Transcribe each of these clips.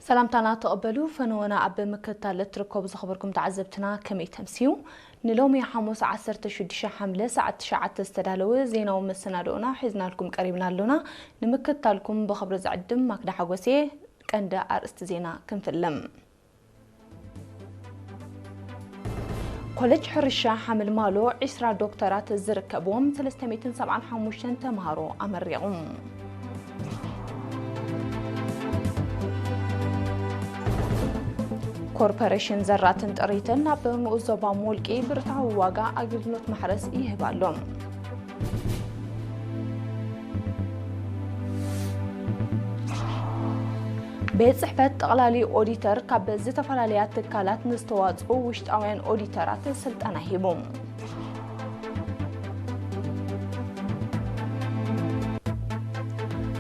ሰላምታና ተቐበሉ። ፈነወና ኣብ ምክትታል እትርከቡ ዝኸበርኩም ተዓዘብትና ከመይ ተምስዩ? ንሎሚ ሓሙስ ዓሰርተ ሽዱሽተ ሓምለ ሰዓት ትሽዓተ ዝተዳለወ ዜናዊ መሰናድኦና ሒዝናልኩም ቀሪብና ኣሎና። ንምክትታልኩም ብኽብሪ ዝዕድም ማክዳ ሓጎስ እየ። ቀንዲ ኣርእስቲ ዜና ክንፍልም። ኮለጅ ሕርሻ ሓመልማሎ ዒስራ ዶክተራት ዝርከብዎም ሰለስተ ሚእትን ሰብዓን ሓሙሽተን ተምሃሮ ኣመሪቑ። ኮርፖሬሽን ዘራትን ጥሪትን ኣብ ንኡስ ዞባ ሞልቂ ብርታዊ ዋጋ ኣገልግሎት ማሕረስ ይህብ ኣሎ። ቤት ጽሕፈት ጠቕላሊ ኦዲተር ካብ ዝተፈላለያ ትካላት ንዝተዋጽኡ ውሽጣውያን ኦዲተራት ስልጠና ሂቡ።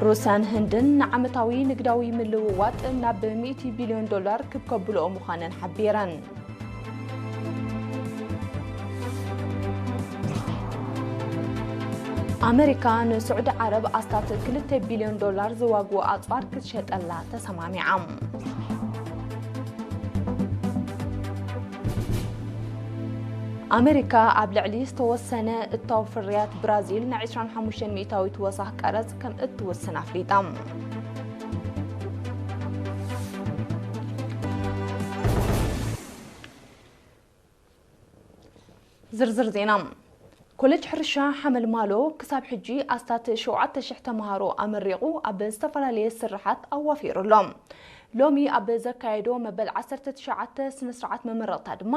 ሩስያን ህንድን ንዓመታዊ ንግዳዊ ምልውዋጥ ናብ ሚእቲ ቢልዮን ዶላር ክብ ከብልኦ ምዃነን ሓቢረን። ኣመሪካ ንስዑዲ ዓረብ ኣስታት ክልተ ቢልዮን ዶላር ዝዋግኡ ኣጽዋር ክትሸጠላ ተሰማሚዓ። ኣመሪካ ኣብ ልዕሊ ዝተወሰነ እታው ፍርያት ብራዚል ን ዕስራን ሓሙሽተን ሚእታዊት ወሳኽ ቀረጽ ከም እትውስን ኣፍሊጣ። ዝርዝር ዜና። ኮለጅ ሕርሻ ሓመልማሎ ክሳብ ሕጂ ኣስታት ሸውዓተ ሽሕ ተምሃሮ ኣመሪቑ ኣብ ዝተፈላለየ ስርሓት ኣዋፊሩ ኣሎ። ሎሚ ኣብ ዘካየዶ መበል ዓሰርተ ትሽዓተ ስነ ስርዓት መመረቕታ ድማ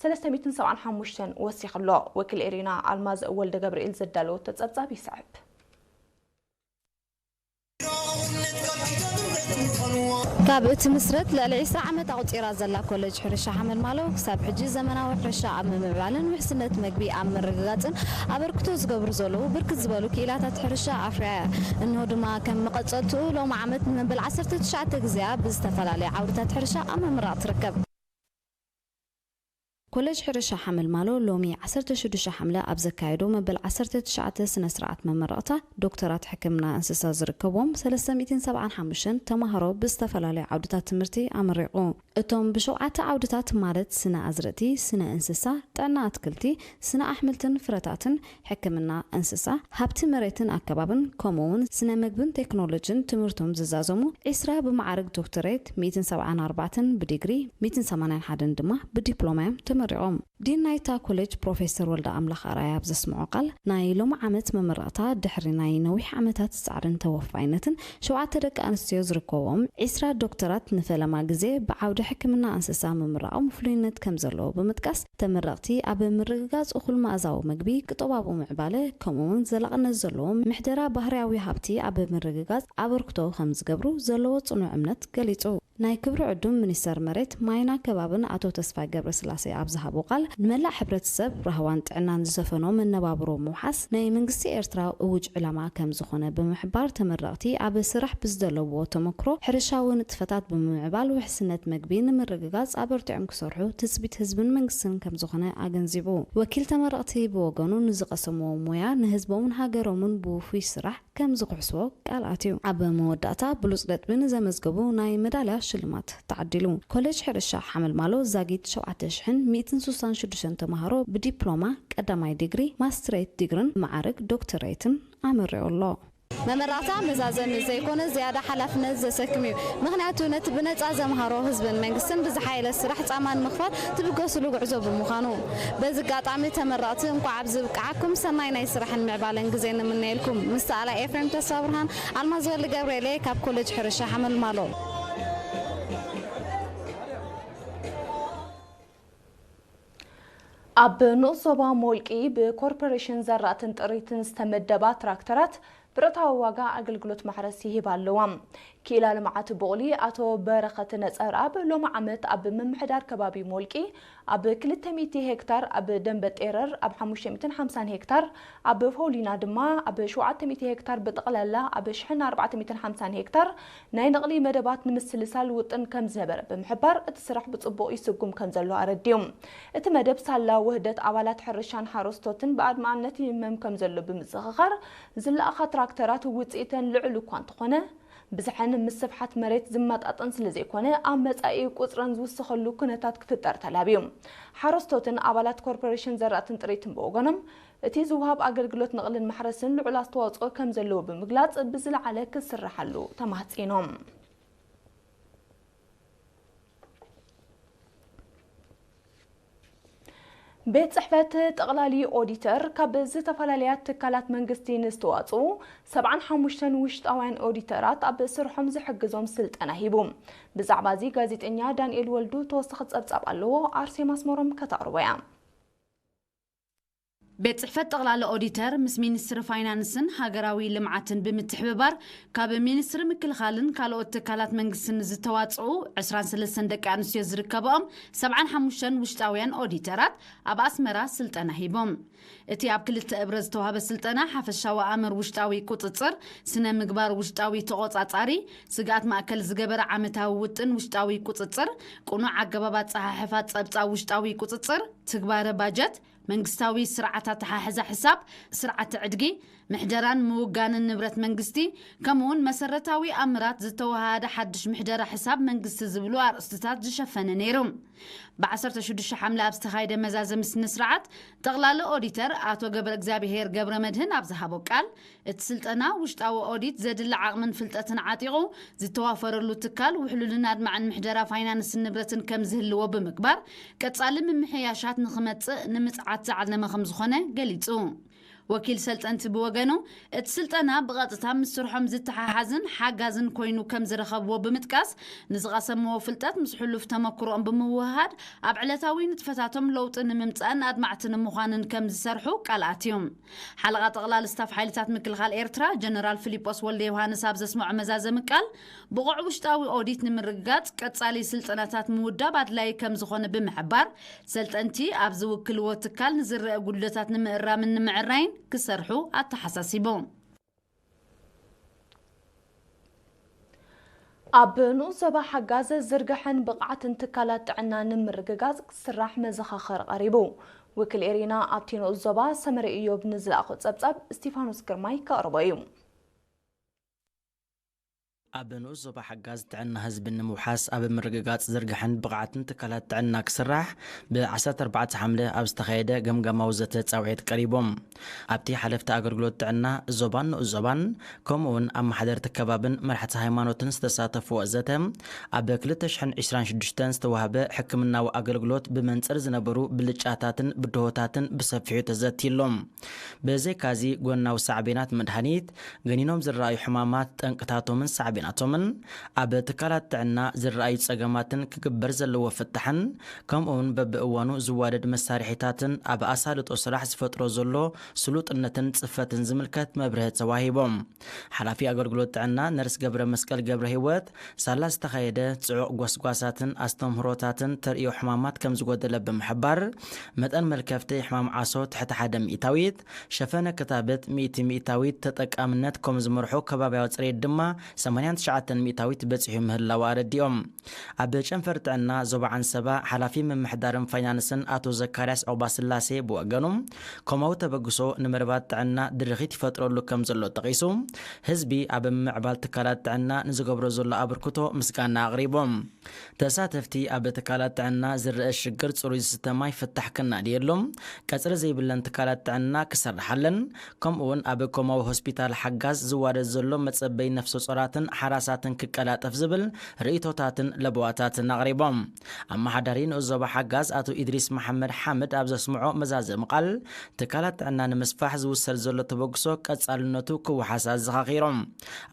ሰለስተ ሚእትን ሰብዓን ሓሙሽተን ወሲኹ ኣሎ። ወኪል ኤሪና ኣልማዝ ወልደ ገብርኤል ዘዳለወቶ ጸብጻብ ይስዕብ። ካብ እትምስረት ልዕሊ ዒስራ ዓመት ኣቑጺራ ዘላ ኮለጅ ሕርሻ ሓመልማሎ፣ ክሳብ ሕጂ ዘመናዊ ሕርሻ ኣብ ምምዕባልን ውሕስነት መግቢ ኣብ ምርግጋጽን ኣበርክቶ ዝገብሩ ዘለዉ ብርክት ዝበሉ ክኢላታት ሕርሻ ኣፍርያ እያ። እንሆ ድማ ከም መቐጸልትኡ ሎሚ ዓመት ንመበል ዓሰርተ ትሽዓተ ግዜኣ ብዝተፈላለየ ዓውድታት ሕርሻ ኣብ ምምራቕ ትርከብ። ኮለጅ ሕርሻ ሓመልማሎ ሎሚ ዓሰርተ ሽዱሽተ ሓምለ ኣብ ዘካየዶ መበል ዓሰርተ ትሽዓተ ስነ ስርዓት መመረቕታ ዶክተራት ሕክምና እንስሳ ዝርከብዎም ሰለስተ ሚእትን ሰብዓን ሓሙሽተን ተማሃሮ ብዝተፈላለዩ ዓውድታት ትምህርቲ ኣመሪቑ። እቶም ብሸውዓተ ዓውድታት ማለት ስነ ኣዝርእቲ፣ ስነ እንስሳ፣ ጥዕና ኣትክልቲ፣ ስነ ኣሕምልትን ፍረታትን፣ ሕክምና እንስሳ፣ ሃብቲ መሬትን ኣከባብን፣ ከምኡ እውን ስነ ምግብን ቴክኖሎጂን ትምህርቶም ዝዛዘሙ ዒስራ ብመዓርግ ዶክተሬት፣ ሚእትን ሰብዓን ኣርባዕተን ብዲግሪ፣ ሚእትን ሰማንያን ሓደን ድማ ብዲፕሎማ እዮም ተመሪቖም። ዲን ናይታ ኮሌጅ ፕሮፌሰር ወልደ ኣምላኽ ኣርኣያ ኣብ ዘስምዖ ቃል፣ ናይ ሎሚ ዓመት መመረቕታ ድሕሪ ናይ ነዊሕ ዓመታት ጻዕርን ተወፋይነትን ሸውዓተ ደቂ ኣንስትዮ ዝርከብዎም ዒስራ ዶክተራት ንፈለማ ግዜ ብዓውዲ ሕክምና እንስሳ ምምራቖም ፍሉይነት ከም ዘለዎ ብምጥቃስ፣ ተመረቕቲ ኣብ ምርግጋጽ እኹል መኣዛዊ መግቢ፣ ቁጠባዊ ምዕባለ፣ ከምኡ'ውን ዘላቕነት ዘለዎ ምሕደራ ባህርያዊ ሃብቲ ኣብ ምርግጋጽ ኣበርክቶ ከም ዝገብሩ ዘለዎ ጽኑዕ እምነት ገሊጹ። ናይ ክብሪ ዕዱም ሚኒስተር መሬት፣ ማይን ኣከባብን ኣቶ ተስፋይ ገብረስላሴ ኣብ ዝሃቦ ቃል፣ ንመላእ ሕብረተሰብ ራህዋን ጥዕናን ዝሰፈኖ መነባብሮ ምውሓስ ናይ መንግስቲ ኤርትራ እውጅ ዕላማ ከም ዝኾነ ብምሕባር፣ ተመረቕቲ ኣብ ስራሕ ብዝደለብዎ ተመክሮ ሕርሻዊ ንጥፈታት ብምምዕባል ውሕስነት መግቢ ንምርግጋጽ ኣበርቲዖም ክሰርሑ ትጽቢት ህዝብን መንግስትን ከም ዝኾነ ኣገንዚቡ። ወኪል ተመረቕቲ ብወገኑ ንዝቐሰምዎ ሞያ ንህዝቦምን ሃገሮምን ብውፉይ ስራሕ ከም ዝኽሕስዎ ቃል ኣትዩ። ኣብ መወዳእታ ብሉጽ ነጥቢ ንዘመዝገቡ ናይ መዳልያ ሽልማት ተዓዲሉ። ኮሌጅ ሕርሻ ሓመልማሎ ዛጊት ሸውዓተ ሽሕን ሚእትን ስሳን ሽዱሽተን ተምሃሮ ብዲፕሎማ ቀዳማይ ዲግሪ፣ ማስትሬት ዲግርን መዓርግ ዶክተሬትን ኣመሪቑ ኣሎ። መመረቕታ መዛዘሚ ዘይኮነ ዝያዳ ሓላፍነት ዘሰክም እዩ። ምኽንያቱ ነቲ ብነጻ ዘምሃሮ ህዝብን መንግስትን ብዝሓየለ ስራሕ ጻማ ንምኽፋል ትብገስሉ ጉዕዞ ብምዃኑ። በዚ ኣጋጣሚ ተመረቕቲ እንቋዕ ኣብዚ ብቅዓኩም፣ ሰናይ ናይ ስራሕን ምዕባለን ግዜ ንምነየልኩም። ምስ ሰኣላይ ኤፍሬም ተስፋብርሃን፣ ኣልማዝ ወልደ ገብርኤል እየ ካብ ኮሌጅ ሕርሻ ሓመልማሎ። ኣብ ንኡስ ዞባ ሞልቂ ብኮርፖሬሽን ዘራእትን ጥሪትን ዝተመደባ ትራክተራት ብረታዊ ዋጋ ኣገልግሎት ማሕረስ ይህባ ኣለዋ። ክኢላ ልምዓት ቡቕሊ ኣቶ በረኸት ነጸርኣብ ሎሚ ዓመት ኣብ ምምሕዳር ከባቢ ሞልቂ ኣብ ክልተ ሚእቲ ሄክታር፣ ኣብ ደንበ ጤረር ኣብ ሓሙሽተ ሚእትን ሓምሳን ሄክታር፣ ኣብ ፎሊና ድማ ኣብ ሸውዓተ ሚእቲ ሄክታር፣ ብጠቕላላ ኣብ ሽሕን ኣርባዕተ ሚእትን ሓምሳን ሄክታር ናይ ነቕሊ መደባት ንምስልሳል ውጥን ከም ዝነበረ ብምሕባር፣ እቲ ስራሕ ብጽቡቕ ይስጉም ከም ዘሎ ኣረዲኡ። እቲ መደብ ሳላ ውህደት ኣባላት ሕርሻን ሓረስቶትን ብኣድማዕነት ይህመም ከም ዘሎ ብምዝኽኻር፣ ዝለኣኻ ትራክተራት ውጽኢተን ልዑል እኳ እንተኾነ፣ ብዝሐን ምስ ስፍሓት መሬት ዝመጣጠን ስለ ዘይኮነ፣ ኣብ መጻኢ ቁጽረን ዝውስኸሉ ኩነታት ክፍጠር ተላብዩ። ሓረስቶትን ኣባላት ኮርፖሬሽን ዘራእትን ጥሪትን ብወገኖም፣ እቲ ዝወሃብ ኣገልግሎት ንቕልን ማሕረስን ልዑል ኣስተዋጽኦ ከም ዘለዎ ብምግላጽ፣ ብዝለዓለ ክስርሓሉ ተማህጺኖም። ቤት ጽሕፈት ጠቕላሊ ኦዲተር ካብ ዝተፈላለያ ትካላት መንግስቲ ንዝተዋጽኡ ሰብዓን ሓሙሽተን ውሽጣውያን ኦዲተራት ኣብ ስርሖም ዝሕግዞም ስልጠና ሂቡ። ብዛዕባ እዚ ጋዜጠኛ ዳንኤል ወልዱ ተወሳኺ ጸብጻብ ኣለዎ፣ ኣርሴማ ኣስመሮም ከተቕርቦ እያ። ቤት ጽሕፈት ጠቕላሊ ኦዲተር ምስ ሚኒስትሪ ፋይናንስን ሃገራዊ ልምዓትን ብምትሕብባር፣ ካብ ሚኒስትሪ ምክልኻልን ካልኦት ትካላት መንግስትን ዝተዋጽኡ ዕስራን ሰለስተን ደቂ ኣንስትዮ ዝርከብኦም ሰብዓን ሓሙሽተን ውሽጣውያን ኦዲተራት ኣብ ኣስመራ ስልጠና ሂቦም። እቲ ኣብ ክልተ እብረ ዝተዋህበ ስልጠና፣ ሓፈሻዊ ኣምር ውሽጣዊ ቁጽጽር፣ ስነ ምግባር ውሽጣዊ ተቖጻጻሪ፣ ስግኣት ማእከል ዝገበረ ዓመታዊ ውጥን ውሽጣዊ ቁጽጽር፣ ቅኑዕ ኣገባብ ኣጸሓሕፋ ጸብጻብ ውሽጣዊ ቁጽጽር፣ ትግባረ ባጀት፣ መንግስታዊ ስርዓት ኣተሓሕዛ ሕሳብ፣ ስርዓት ዕድጊ፣ ምሕደራን ምውጋንን ንብረት መንግስቲ፣ ከምኡውን መሰረታዊ ኣምራት ዝተወሃሃደ ሓድሽ ምሕደራ ሕሳብ መንግስቲ ዝብሉ ኣርእስትታት ዝሸፈነ ነይሩ። ብ ዓሰርተ ሽዱሽተ ሓምለ ኣብ ዝተኻየደ መዛዘሚ ስነ ስርዓት፣ ጠቕላሊ ኦዲተር ኣቶ ገብረ እግዚኣብሄር ገብረ መድህን ኣብ ዝሃቦ ቃል፣ እቲ ስልጠና ውሽጣዊ ኦዲት ዘድሊ ዓቕምን ፍልጠትን ዓጢቑ ዝተዋፈረሉ ትካል ውሕሉልን ኣድማዕን ምሕደራ ፋይናንስን ንብረትን ከም ዝህልዎ ብምግባር፣ ቀጻሊ ምምሕያሻት ንኽመጽእ ንምጽዓት ዝዓለመ ከም ዝኾነ ገሊጹ። ወኪል ሰልጠንቲ ብወገኑ፣ እቲ ስልጠና ብቐጥታ ምስ ስርሖም ዝተሓሓዝን ሓጋዝን ኮይኑ ከም ዝረኸብዎ ብምጥቃስ፣ ንዝቐሰምዎ ፍልጠት ምስ ሕሉፍ ተመክሮኦም ብምውህሃድ፣ ኣብ ዕለታዊ ንጥፈታቶም ለውጢ ንምምጻእን ኣድማዕቲ ንምዃንን ከም ዝሰርሑ ቃል ኣትዩ። ሓለቓ ጠቕላሊ ስታፍ ሓይልታት ምክልኻል ኤርትራ ጀነራል ፊሊጶስ ወልደ ዮሃንስ ኣብ ዘስምዖ መዛዘሚ ቃል፣ ብቑዕ ውሽጣዊ ኦዲት ንምርግጋጽ ቀጻሊ ስልጠናታት ምውዳብ ኣድላዪ ከም ዝኾነ ብምሕባር፣ ሰልጠንቲ ኣብ ዝውክልዎ ትካል ንዝረአ ጉድለታት ንምእራምን ንምዕራይን ክሰርሑ ኣተሓሳሲቡ። ኣብ ንኡስ ዞባ ሓጋዝ ዝርግሐን ብቕዓትን ትካላት ጥዕና ንምርግጋጽ ክስራሕ መዘኻኸሪ ቀሪቡ። ወኪል ኤሪና ኣብቲ ንኡስ ዞባ ሰመረ ኢዮብ ንዝለኣኾ ጸብጻብ እስቲፋኖስ ግርማይ ከቕርቦ እዩ። ኣብ ንኡስ ዞባ ሓጋዝ ጥዕና ህዝቢ ንምውሓስ ኣብ ምርግጋጽ ዝርግሐን ብቕዓትን ትካላት ጥዕና ክስራሕ ብ ዓሰርተ ኣርባዕተ ሓምለ ኣብ ዝተኻየደ ገምጋማዊ ዘተ ጻውዒት ቀሪቦም። ኣብቲ ሓለፍቲ ኣገልግሎት ጥዕና ዞባን ንኡስ ዞባን ከምኡውን ኣመሓደርቲ ከባብን መራሕቲ ሃይማኖትን ዝተሳተፍዎ ዘተ፣ ኣብ ክልተ ሽሕን ዕስራን ሽዱሽተን ዝተዋህበ ሕክምናዊ ኣገልግሎት ብመንጽር ዝነበሩ ብልጫታትን ብድሆታትን ብሰፊሑ ተዘትይሎም። ብዘይካዚ፣ ጎናዊ ሳዕቤናት መድሃኒት፣ ገኒኖም ዝረኣዩ ሕማማት፣ ጠንቅታቶምን ሳዕቤናቶምን፣ ኣብ ትካላት ጥዕና ዝረኣዩ ጸገማትን ክግበር ዘለዎ ፍታሕን፣ ከምኡውን በብእዋኑ ዝዋደድ መሳርሒታትን ኣብ ኣሳልጦ ስራሕ ዝፈጥሮ ዘሎ ስሉጥነትን ጽፈትን ዝምልከት መብርሂ ተዋሂቦም። ሓላፊ ኣገልግሎት ጥዕና ነርስ ገብረ መስቀል ገብረ ህይወት፣ ሳላ ዝተኻየደ ጽዑቕ ጎስጓሳትን ኣስተምህሮታትን ተርእዮ ሕማማት ከም ዝጎደለ ብምሕባር፣ መጠን መልከፍቲ ሕማም ዓሶ ትሕቲ ሓደ ሚእታዊት፣ ሸፈነ ክታበት ሚእቲ ሚእታዊት፣ ተጠቃምነት ከም ዝመርሑ ከባብያዊ ጽሬት ድማ ሰማንያን ትሽዓተን ሚእታዊት በጺሑ ምህላው ኣረዲኦም። ኣብ ጨንፈር ጥዕና ዞባ ዓንሰባ ሓላፊ ምምሕዳርን ፋይናንስን ኣቶ ዘካርያስ ዑቕባስላሴ ብወገኑ፣ ኮማዊ ተበግሶ ንመደባት ጥዕና ድርኺት ይፈጥረሉ ከም ዘሎ ጠቒሱ፣ ህዝቢ ኣብ ምምዕባል ትካላት ጥዕና ንዝገብሮ ዘሎ ኣበርክቶ ምስጋና ኣቕሪቦም። ተሳተፍቲ ኣብ ትካላት ጥዕና ዝረአ ሽግር ጽሩይ ዝስተ ማይ ፍታሕ ክናድየሎም፣ ቀጽሪ ዘይብለን ትካላት ጥዕና ክሰርሓለን፣ ከምኡውን ኣብ ኮማዊ ሆስፒታል ሓጋዝ ዝዋደድ ዘሎ መጸበይ ነፍሰ ጾራትን ሓራሳትን ክቀላጠፍ ዝብል ርእይቶታትን ለበዋታትን ኣቕሪቦም። ኣመሓዳሪ ንኡስ ዞባ ሓጋዝ ኣቶ ኢድሪስ መሓመድ ሓምድ ኣብ ዘስምዖ መዛዘሚ ቃል፣ ትካላት ጥዕና ንምስፋሕ ዝውሰድ ዘሎ ተበግሶ ቀጻልነቱ ክወሓስ ኣዘኻኺሮም።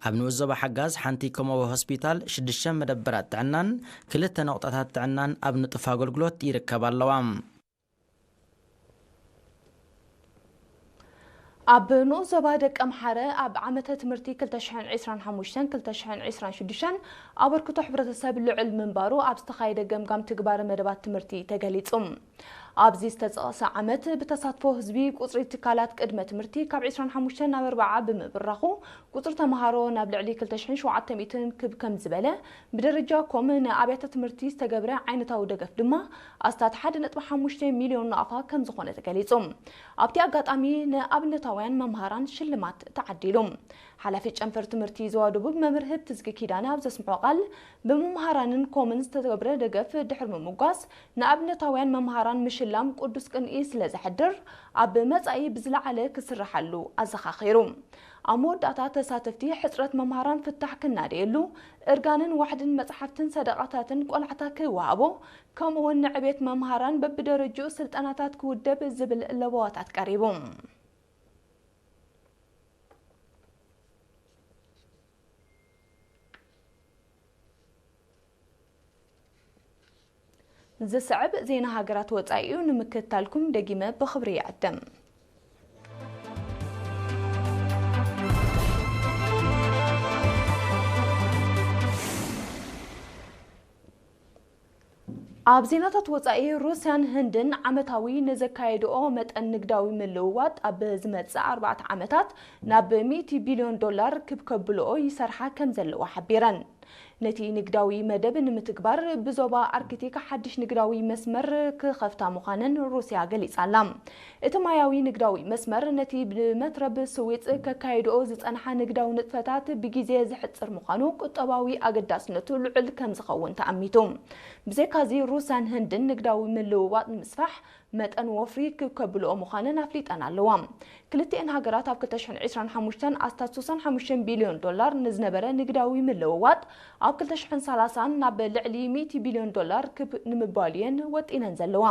ኣብ ንኡስ ዞባ ሓጋዝ ሓንቲ ኮማዊ ሆስፒታል፣ ሽዱሽተ መደበራት ጥዕናን ክልተ ነቑጣታት ጥዕናን ኣብ ንጡፍ ኣገልግሎት ይርከባ ኣለዋ። ኣብ ንኡስ ዞባ ደቀምሓረ ኣብ ዓመተ ትምህርቲ ክልተ ሽሕን ዕስራን ሓሙሽተን ክልተ ሽሕን ዕስራን ሽዱሽተን ኣበርክቶ ሕብረተሰብ ልዑል ምንባሩ ኣብ ዝተኻየደ ገምጋም ትግባረ መደባት ትምህርቲ ተገሊጹ። ኣብዚ ዝተጠቕሰ ዓመት ብተሳትፎ ህዝቢ ቁጽሪ ትካላት ቅድመ ትምህርቲ ካብ ዕስራን ሓሙሽተን ናብ ኣርብዓ ብምብራኹ፣ ቁጽሪ ተምሃሮ ናብ ልዕሊ ክልተ ሽሕን ሸውዓተ ሚእትን ክብ ከም ዝበለ፣ ብደረጃ ኮም ንኣብያተ ትምህርቲ ዝተገብረ ዓይነታዊ ደገፍ ድማ ኣስታት ሓደ ነጥቢ ሓሙሽተ ሚልዮን ናቕፋ ከም ዝኾነ ተገሊጹ። ኣብቲ ኣጋጣሚ ንኣብነታውያን መምሃራን ሽልማት ተዓዲሉ። ሓላፊ ጨንፈር ትምህርቲ ዞባ ደቡብ መምህር ህብትዝጊ ኪዳነ ኣብ ዘስምዖ ቃል፣ ብመምሃራንን ኮምን ዝተገብረ ደገፍ ድሕሪ ምምጓስ፣ ንኣብነታውያን መምሃራን ምሽላም ቅዱስ ቅንኢ ስለ ዘሕድር፣ ኣብ መጻኢ ብዝለዓለ ክስርሓሉ ኣዘኻኺሩ። ኣብ መወዳእታ፣ ተሳተፍቲ ሕጽረት መምሃራን ፍታሕ ክናደየሉ፣ እርጋንን ዋሕድን መጽሓፍትን ሰደቓታትን ቆላሕታ ክወሃቦ፣ ከምኡ'ውን ንዕቤት መምሃራን በብደረጅኡ ስልጠናታት ክውደብ ዝብል ለበዋታት ቀሪቡ። ዝስዕብ ዜና ሃገራት ወጻኢ እዩ፣ ንምክትታልኩም ደጊመ ብኽብሪ ይዕድም። ኣብ ዜናታት ወጻኢ፣ ሩስያን ህንድን ዓመታዊ ንዘካየድኦ መጠን ንግዳዊ ምልውዋጥ ኣብ ዝመጽእ ኣርባዕተ ዓመታት ናብ ሚእቲ ቢልዮን ዶላር ክብ ከብልኦ ይሰርሓ ከም ዘለዋ ሓቢረን። ነቲ ንግዳዊ መደብ ንምትግባር ብዞባ ኣርክቲክ ሓድሽ ንግዳዊ መስመር ክኸፍታ ምዃነን ሩስያ ገሊጻ ኣላ። እቲ ማያዊ ንግዳዊ መስመር ነቲ ብመትረብ ስዊጽ ከካይድኦ ዝጸንሓ ንግዳዊ ንጥፈታት ብግዜ ዝሕጽር ምዃኑ ቁጠባዊ ኣገዳስነቱ ልዑል ከም ዝኸውን ተኣሚቱ። ብዘይካዚ፣ ሩስያን ህንድን ንግዳዊ ምልውዋጥ ንምስፋሕ መጠን ወፍሪ ክብ ከብልኦ ምዃነን ኣፍሊጠን ኣለዋ። ክልቲኤን ሃገራት ኣብ ክልተ ሽሕን ዕስራን ሓሙሽተን ኣስታት ሶስሳን ሓሙሽተን ቢልዮን ዶላር ንዝነበረ ንግዳዊ ምልውዋጥ፣ ኣብ ክልተ ሽሕን ሰላሳን ናብ ልዕሊ ሚእቲ ቢልዮን ዶላር ክብ ንምባል እየን ወጢነን ዘለዋ።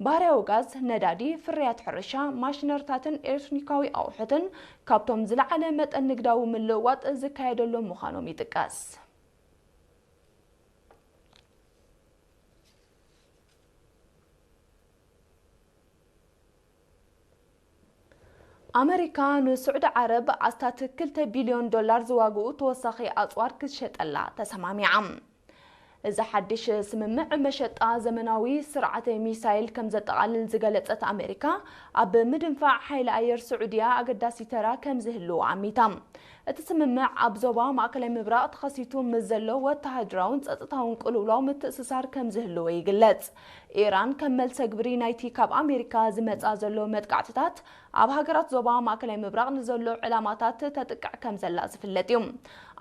ባህርያዊ ጋዝ፣ ነዳዲ፣ ፍርያት ሕርሻ፣ ማሽነርታትን ኤሌክትሮኒካዊ ኣቑሑትን ካብቶም ዝለዓለ መጠን ንግዳዊ ምልውዋጥ ዝካየደሎም ምዃኖም ይጥቀስ። ኣመሪካ ንስዑዲ ዓረብ ኣስታት ክልተ ቢልዮን ዶላር ዝዋግኡ ተወሳኺ ኣጽዋር ክትሸጠላ ተሰማሚዓ። እዚ ሓድሽ ስምምዕ፣ መሸጣ ዘመናዊ ስርዓተ ሚሳይል ከም ዘጠቓልል ዝገለጸት ኣመሪካ፣ ኣብ ምድንፋዕ ሓይሊ ኣየር ስዑድያ ኣገዳሲ ተራ ከም ዝህልዎ ኣሚታ። እቲ ስምምዕ፣ ኣብ ዞባ ማእከላይ ምብራቕ ተኸሲቱ ምስ ዘሎ ወተሃደራውን ጸጥታውን ቅልውላው ምትእስሳር ከም ዝህልዎ ይግለጽ። ኢራን፣ ከም መልሰ ግብሪ ናይቲ ካብ ኣሜሪካ ዝመጻ ዘሎ መጥቃዕትታት፣ ኣብ ሃገራት ዞባ ማእከላይ ምብራቕ ንዘሎ ዕላማታት ተጥቅዕ ከም ዘላ ዝፍለጥ እዩ።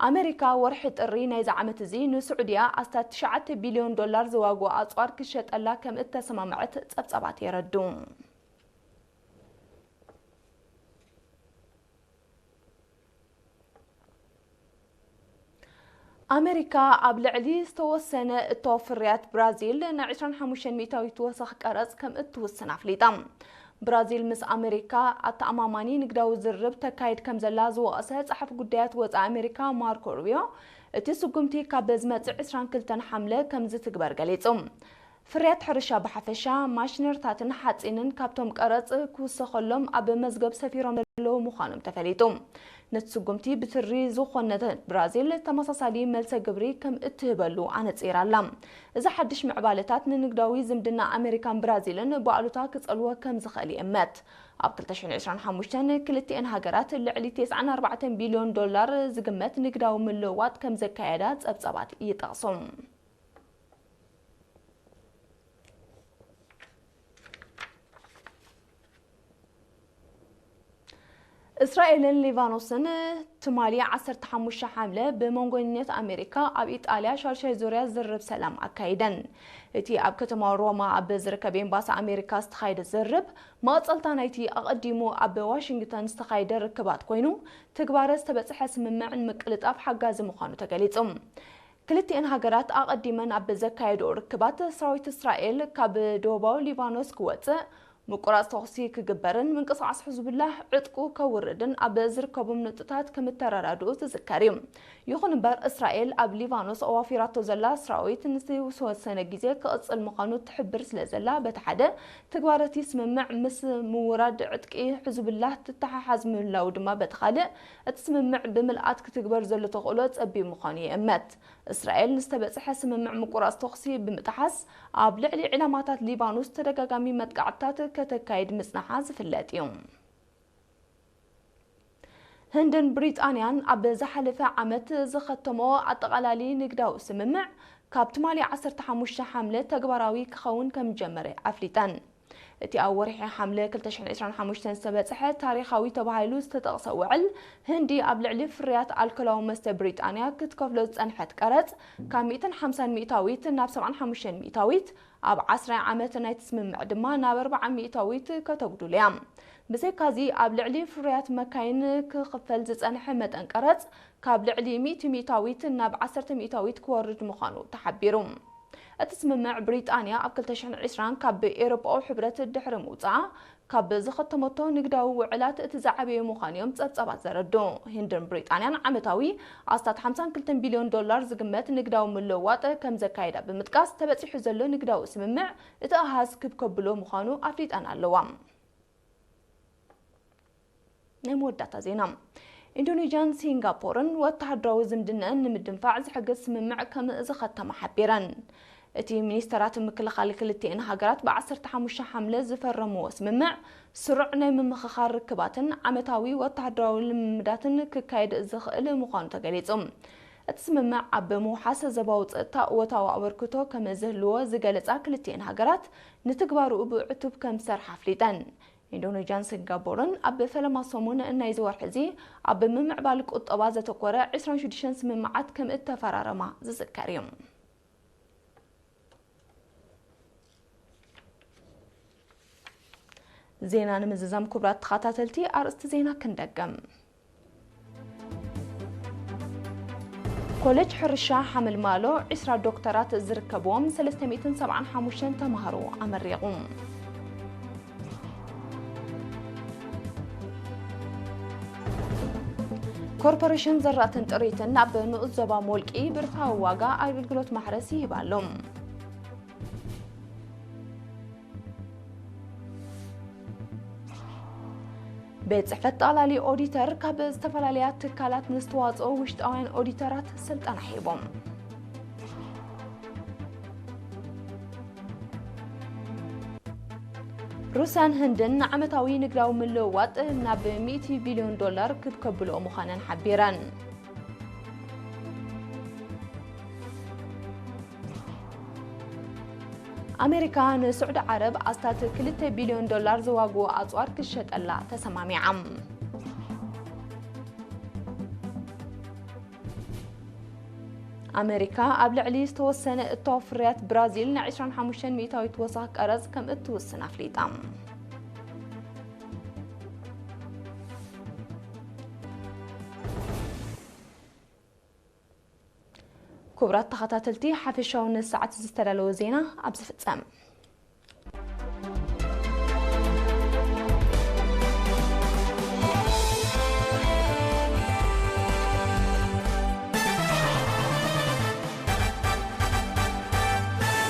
ኣመሪካ፣ ወርሒ ጥሪ ናይዚ ዓመት እዚ ንስዑድያ ኣስታት ትሽዓተ ቢልዮን ዶላር ዝዋግኡ ኣጽዋር ክሸጠላ ከም እተሰማምዐት ጸብጻባት የረድኡ። ኣመሪካ ኣብ ልዕሊ ዝተወሰነ እቶ ፍርያት ብራዚል ን ዕስራን ሓሙሽተን ሚእታዊት ተወሳኺ ቀረጽ ከም እትውስን ኣፍሊጣ። ብራዚል ምስ ኣመሪካ ኣተኣማማኒ ንግዳዊ ዝርርብ ተካይድ ከም ዘላ ዝወቐሰ ጸሓፊ ጉዳያት ወጻኢ ኣመሪካ ማርኮ ሩቢዮ፣ እቲ ስጉምቲ ካብ ዝመጽእ ዕስራን ክልተን ሓምለ ከም ዝትግበር ገሊጹ። ፍርያት ሕርሻ ብሓፈሻ፣ ማሽነርታትን ሓጺንን ካብቶም ቀረጽ ክውሰኸሎም ኣብ መዝገብ ሰፊሮም ዘለዉ ምዃኖም ተፈሊጡ። ነቲ ስጉምቲ ብትሪ ዝኾነት ብራዚል ተመሳሳሊ መልሰ ግብሪ ከም እትህበሉ ኣነጺራ ኣላ። እዚ ሓድሽ ምዕባለታት ንንግዳዊ ዝምድና ኣመሪካን ብራዚልን ብኣሉታ ክጸልዎ ከም ዝኽእል ይእመት። ኣብ ክልተ ሽሕን ዕስራን ሓሙሽተን ክልቲኤን ሃገራት ልዕሊ ተስዓን ኣርባዕተን ቢልዮን ዶላር ዝግመት ንግዳዊ ምልውዋጥ ከም ዘካየዳ ጸብጻባት ይጠቕሱ። እስራኤልን ሊባኖስን ትማሊ ዓሰርተ ሓሙሽተ ሓምለ ብመንጎኝነት ኣሜሪካ ኣብ ኢጣልያ ሻድሻይ ዙርያ ዝርርብ ሰላም ኣካይደን። እቲ ኣብ ከተማ ሮማ ኣብ ዝርከብ ኤምባሲ ኣሜሪካ ዝተኻየደ ዝርርብ፣ መቐጸልታ ናይቲ ኣቐዲሙ ኣብ ዋሽንግተን ዝተኻየደ ርክባት ኮይኑ፣ ትግባረ ዝተበጽሐ ስምምዕ ንምቅልጣፍ ሓጋዚ ምዃኑ ተገሊጹ። ክልቲኤን ሃገራት ኣቐዲመን ኣብ ዘካየድኦ ርክባት፣ ሰራዊት እስራኤል ካብ ደቡባዊ ሊባኖስ ክወጽእ፣ ምቁራጽ ተኹሲ ክግበርን ምንቅስቓስ ሕዝቡላህ ዕጥቁ ከውርድን ኣብ ዝርከቦም ንጥታት ከምተረዳድኡ ዝዝከር እዩ። ይኹን እምበር፣ እስራኤል ኣብ ሊባኖስ ኣዋፊራቶ ዘላ ሰራዊት ንዝተወሰነ ግዜ ክቕጽል ምዃኑ ትሕብር ስለ ዘላ፣ በቲ ሓደ፣ ተግባር እቲ ስምምዕ ምስ ምውራድ ዕጥቂ ሕዝቡላህ ትተሓሓዝ ምህላው ድማ፣ በቲ ካልእ፣ እቲ ስምምዕ ብምልኣት ክትግበር ዘሎ ተኽእሎ ጸቢብ ምዃኑ ይእመት። እስራኤል ንዝተበጽሐ ስምምዕ ምቁራጽ ተኹሲ ብምጥሓስ፣ ኣብ ልዕሊ ዒላማታት ሊባኖስ ተደጋጋሚ መጥቃዕትታት ከተካይድ ምጽናሓ ዝፍለጥ እዩ። ህንድን ብሪጣንያን ኣብ ዝሓለፈ ዓመት ዝኸተሞ ኣጠቓላሊ ንግዳዊ ስምምዕ፣ ካብ ትማሊ ዓሰርተ ሓሙሽተ ሓምለ ተግባራዊ ክኸውን ከም ዝጀመረ ኣፍሊጠን። እቲ ኣብ ወርሒ ሓምለ ክልተ ሽሕን ዕስራን ሓሙሽተን ዝተበጽሐ ታሪኻዊ ተባሂሉ ዝተጠቕሰ ውዕል፣ ህንዲ ኣብ ልዕሊ ፍርያት ኣልኮላዊ መስተ ብሪጣንያ ክትከፍሎ ዝጸንሐት ቀረጽ፣ ካብ ሚእትን ሓምሳን ሚእታዊት ናብ ሰብዓን ሓሙሽተን ሚእታዊት፣ ኣብ ዓስራይ ዓመት ናይቲ ስምምዕ ድማ ናብ ኣርብዓ ሚእታዊት ከተጉድሎ እያ። ብዘይካዚ፣ ኣብ ልዕሊ ፍርያት መካይን ክኽፈል ዝጸንሐ መጠን ቀረጽ፣ ካብ ልዕሊ ሚእቲ ሚእታዊት ናብ ዓሰርተ ሚእታዊት ክወርድ ምዃኑ ተሓቢሩ። እቲ ስምምዕ፣ ብሪጣንያ ኣብ ክልተ ሽሕን ዕስራን ካብ ኤውሮጳዊ ሕብረት ድሕሪ ምውጻኣ፣ ካብ ዝኸተመቶ ንግዳዊ ውዕላት እቲ ዝዓበየ ምዃኑ እዮም ጸብጻባት ዘረድኡ። ህንድን ብሪጣንያን ዓመታዊ ኣስታት ሓምሳን ክልተን ቢልዮን ዶላር ዝግመት ንግዳዊ ምልውዋጥ ከም ዘካይዳ ብምጥቃስ፣ ተበጺሑ ዘሎ ንግዳዊ ስምምዕ እቲ ኣሃዝ ክብ ከብሎ ምዃኑ ኣፍሊጠን ኣለዋ። ናይ መወዳእታ ዜና። ኢንዶኔዥያን ሲንጋፖርን ወተሃደራዊ ዝምድነአን ንምድንፋዕ ዝሕግዝ ስምምዕ ከም ዝኸተማ ሓቢረን። እቲ ሚኒስተራት ምክልኻል ክልቲኤን ሃገራት ብዓሰርተ ሓሙሽተ ሓምለ ዝፈረምዎ ስምምዕ፣ ስሩዕ ናይ ምምኽኻር ርክባትን ዓመታዊ ወተሃደራዊ ልምምዳትን ክካየድ ዝኽእል ምዃኑ ተገሊጹ። እቲ ስምምዕ ኣብ ምውሓስ ዞባዊ ጸጥታ እወታዊ ኣበርክቶ ከም ዝህልዎ ዝገለጻ ክልቲኤን ሃገራት፣ ንትግባርኡ ብዕቱብ ከም ዝሰርሓ ኣፍሊጠን። ኢንዶኔዥያን ሲንጋፖርን ኣብ ፈለማ ሰሙን ናይዚ ወርሒ እዚ ኣብ ምምዕባል ቁጠባ ዘተኮረ ዕስራን ሽዱሽተን ስምምዓት ከም እተፈራረማ ዝዝከር እዩ። ዜና ንምዝዛም፣ ክቡራት ተኸታተልቲ፣ ኣርእስቲ ዜና ክንደግም። ኮሌጅ ሕርሻ ሓመልማሎ ዕስራ ዶክተራት ዝርከብዎም ሰለስተ ሚእትን ሰብዓን ሓሙሽተን ተምሃሮ ኣመሪቑ። ኮርፖሬሽን ዘራእትን ጥሪትን ኣብ ንኡስ ዞባ ሞልቂ ብርታዊ ዋጋ ኣገልግሎት ማሕረስ ይህብ ኣሎ። ቤት ጽሕፈት ጠቕላሊ ኦዲተር ካብ ዝተፈላለያ ትካላት ንዝተዋጽኦ ውሽጣውያን ኦዲተራት ስልጠና ሂቦም። ሩስያን ህንድን ንዓመታዊ ንግዳዊ ምልውዋጥ ናብ ሚእቲ ቢልዮን ዶላር ክብ ከብልኦ ምዃነን ሓቢረን። ኣሜሪካ ንስዑዲ ዓረብ ኣስታት ክልተ ቢልዮን ዶላር ዝዋግኡ ኣጽዋር ክሸጠላ ተሰማሚዓ። ኣሜሪካ ኣብ ልዕሊ ዝተወሰነ እታወ ፍርያት ብራዚል ናይ ዕስራን ሓሙሽተን ሚእታዊት ወሰኽ ቀረጽ ከም እትውስን ኣፍሊጣ። ክቡራት ተኸታተልቲ፣ ሓፈሻዊ ነዚ ሰዓት ዝተዳለወ ዜና ኣብዚ ፍጸም።